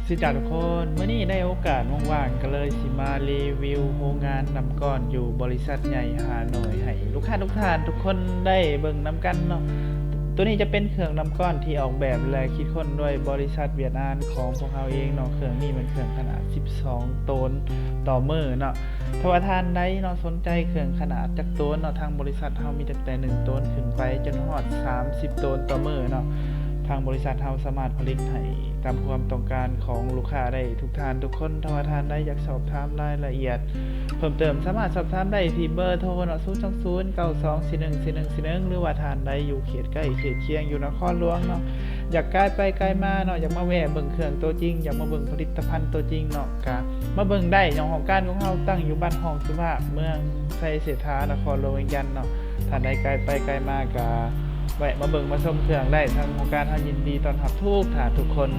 ສະຫວັດດີທຸກຄົນ, ມື້ນີ້ໄດ້ໂອກາດວ່າງໆ ກໍເລີຍຊິມາຣີວິວໂຮງງານນ້ຳກ້ອນຢູ່ບໍລິສັດໃຫຍ່ຮ່າໂນ້ຍ ໃຫ້ລູກຄ້າທຸກທ່ານທຸກຄົນໄດ້ເບິ່ງນຳກັນເນາະ. ໂຕນີ້ຈະເປັນເຄື່ອງນ້ຳກ້ອນທີ່ອອກແບບ ແລະ ຄິດຄົ້ນໂດຍບໍລິສັດຫວຽດນາມຂອງພວກເຮົາເອງເນາະ. ເຄື່ອງນີ້ແມ່ນເຄື່ອງຂະໜາດສິບສອງໂຕນຕໍ່ມື້ເນາະ. ຖ້າວ່າທ່ານໃດເນາະ ສົນໃຈເຄື່ອງຂະໜາດຈັກໂຕນເນາະ, ທາງບໍລິສັດເຮົາມີຕັ້ງແຕ່ໜຶ່ງໂຕນຂຶ້ນໄປ ຈົນຮອດສາມສິບໂຕນຕໍ່ມື້ເນາະ. ທາງບໍລິສັດເຮົາສາມາດຜະລິດໃຫ້ຕາມຄວາມຕ້ອງການຂອງລູກຄ້າໄດ້ທຸກທ່ານທຸກຄົນ. ຖ້າວ່າທ່ານໃດຢາກສອບຖາມລາຍລະອຽດເພີ່ມເຕີມ ສາມາດສອບຖາມໄດ້ທີ່ເບີໂທເນາະ ສູນສອງສູນ ເກົ້າສອງສີ່ໜຶ່ງສີ່ໜຶ່ງສີ່ໜຶ່ງ ຫຼືວ່າທ່ານໃດຢູ່ເຂດໃກ້ເຂດຄຽງ ຢູ່ນະຄອນຫຼວງເນາະ, ຢາກກາຍໄປກາຍມາເນາະ, ຢາກມາແວ່ເບິ່ງເຄື່ອງໂຕຈິງ, ຢາກມາເບິ່ງຜະລິດຕະພັນໂຕຈິງເນາະ, ກະມາເບິ່ງໄດ້ເນາະ. ຫ້ອງການຂອງເຮົາຕັ້ງຢູ່ບ້ານຮ່ອງສຸພາບ ເມືອງໄຊເສດຖາ ນະຄອນຫຼວງວຽງຈັນເນາະ. ທ່ານໃດກາຍໄປກາຍມາກະແວະມາເບິ່ງມາຊົມເຄື່ອງໄດ້, ທາງຫ້ອງການເຮົາຍິນດີຕ້ອນຮັບທຸກທ່ານທຸກຄົນ.